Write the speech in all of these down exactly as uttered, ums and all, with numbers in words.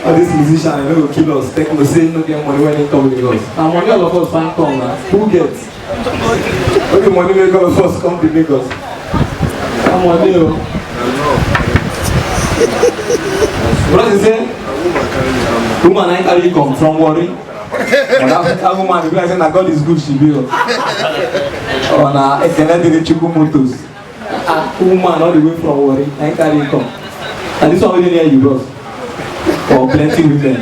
All these musicians, they no go kill us. Tecno say no get money when they come Lagos. Na money all of us find come na. Who get? Only money make all of us come to Lagos. Na money o. What you say? Woman, I carry you come from Warri. But that African woman, the guy say na God is good, she be o. Oh, na Ekene Dele Chukwu Motors. Ah, woman all the way from Warri, I carry you come. And this one wey dey near you, bros. For plenty women.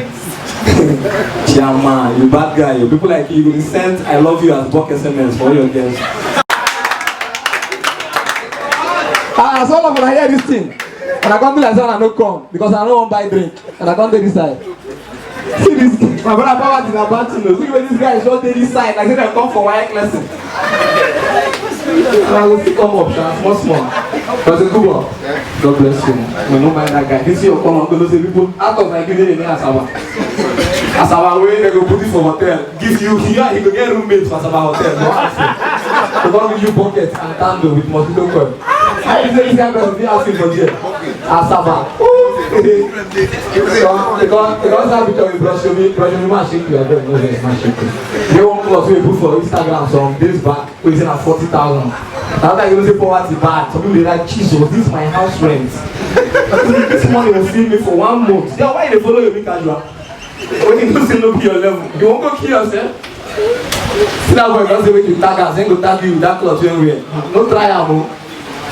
Chiama, you bad guy. You people like you, you go dey send "I love you" as bulk S M S for all your girls. Ah, so all of una hear this thing. And I come be like say I no come because I no wan buy drink. And I come dey this side. See this, my brother, poverty na bad thing o. See where this guy just dey this side, like say dem come for WAEC lesson. And I go still come up, sha, small small. But say, good boy, God bless you. We no mind that guy. This your come and go say people out of Nigeria dey near Asaba. Asaba wey dem go put it for hotel. Give you here, you go get roommate for Asaba hotel. No ask him. They don give you bucket and candle with mosquito coil. I say this kind person fit ask you for there. Asaba. Because, because, because that picture with Bros Yomi, Bros Yomi man shake you, abeg, no vex, man shake you. Get one cloth wey you put for Instagram some days back, wey say na forty thousand. Na that you say poverty bad. Some people dey like, "Jesus, this is my house rent. This money will feed me for one month." Then why you dey follow Yomi Casual? When you know say no be your level, you wan go kill yourself? See that boy, don say make you tag am, then go tag you with that cloth wey wear. No try am o.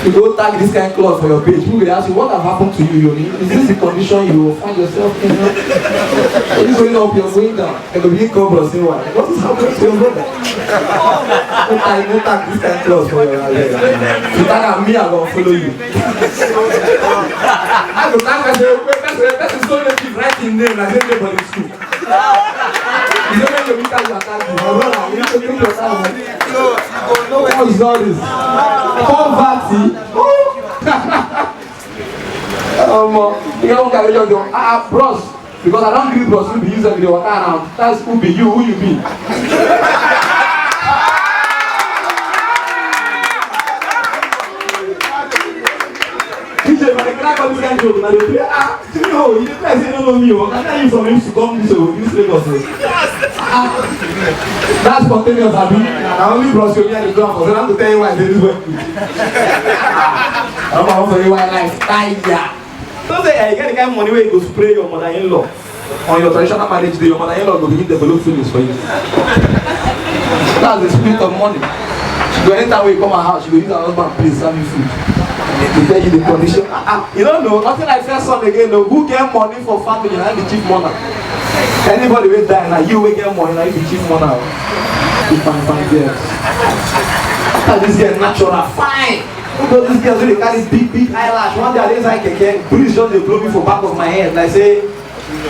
You go tag this kind cloth for your page. People dey ask you, "What have happened to you, Yomi? Is this the condition you find yourself in?" Are you going up, you're going down. They go begin call bros say, "Why? What is happening to your brother?" No tag, no tag this kind cloth for your page. You tag am, me, I go follow you. I go tag am say, "Wait, person, person so native, write him name, like say nobody school." You don't make your meter, you attack me. My brother, you need to take your time. What is all this? Poverty. Omo, you get one guy wey just dey, "Ah, bros." Because I don gree bros, you be use everyday waka around. That's who be you, who you be. D J, if I dey crack all this kind joke, una dey play, ah, you know, you dey play say you no know me o. I tell you from East to come this o, this Lagos o. Ah, that's spontaneous, abi? Na only bros you hear the drum for, so I have to tell you why I say this way. I'm out for you, why life tire. So say, eh, you get the kind money wey you go spray your mother-in-law. On your traditional marriage day, your mother-in-law go begin develop feelings for you. That's the spirit of money. She go anytime wey you come her house, she go use her husband plate serve you food. She tell you the condition. Ah, ah, you don't know. Nothing like first son again. No, who get money for family? Na the chief mourner. Anybody wey die, na you wey get money, na you be chief mourner. You fine, fine girl. After this girl natural, fine. Who go this girl wey dey carry big, big eyelash? One day I dey inside keke, breeze just dey blow me for back of my head. Like say, A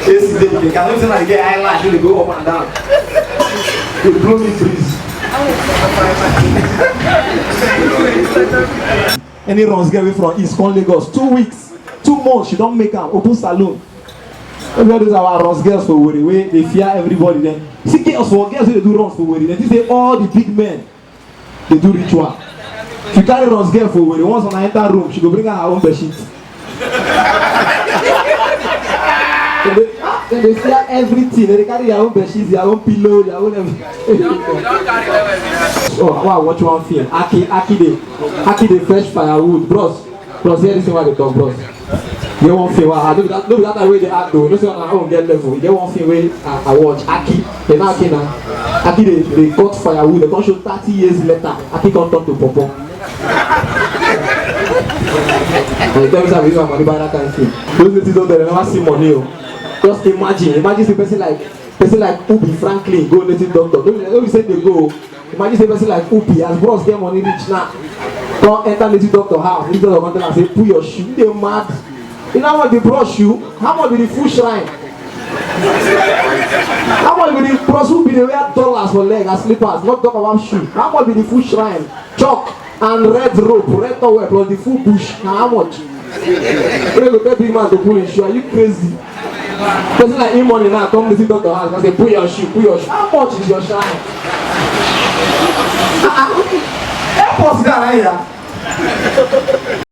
C dey the keke. I know say na the girl eyelash wey dey go up and down. Dey blow me breeze. Any runs girl wey from East come Lagos, two weeks, two months, she don make am, open saloon. Every all those our runs girls for Owerri wey dey fear everybody. Then see girls for, girls wey dey do runs for Owerri. Then you say all the big men dey do ritual. If you carry runs girl for Owerri, once una enter room, she go bring out her own bedsheet. Dem dey, ah, dem dey fear everything. Dem dey carry their own bedsheet, their own pillow, their own everything. Oh, I wan watch one film. Aki, Aki dey, Aki dey fetch firewood. Bros, bros, hear this thing wey I dey talk, bros. Get one film wey I, no be that, no be that time wey dey act o. You know say una own get level. E get one film wey I, I watch. Aki, you know Aki na? Aki dey, dey cut firewood. Dem come show thirty years later. Aki come turn to pawpaw. And you tell me say I be use my money buy that kind thing. Those native doctor, dem never see money o. Just imagine, imagine say person like, person like Ubi Franklin go native doctor. No be, no be say dem go o. Imagine say person like Ubi, as bros get money reach now, come enter native doctor house. Native doctor come tell am say, "Put your shoe." You dey mad? You know how much be bros shoe? How much be the full shrine? How much be the bros who be dey wear dollars for leg as slippers? Not talk about shoe. How much be the full shrine? Chalk and red rope, red towel plus the full bush. Na how much? Wey go tell big man to pull him shoe? Are you crazy? Person like him money now come visit doctor house and say, "Put your shoe, put your shoe." How much is your shrine? Ah, ah. Help us, guy, right here.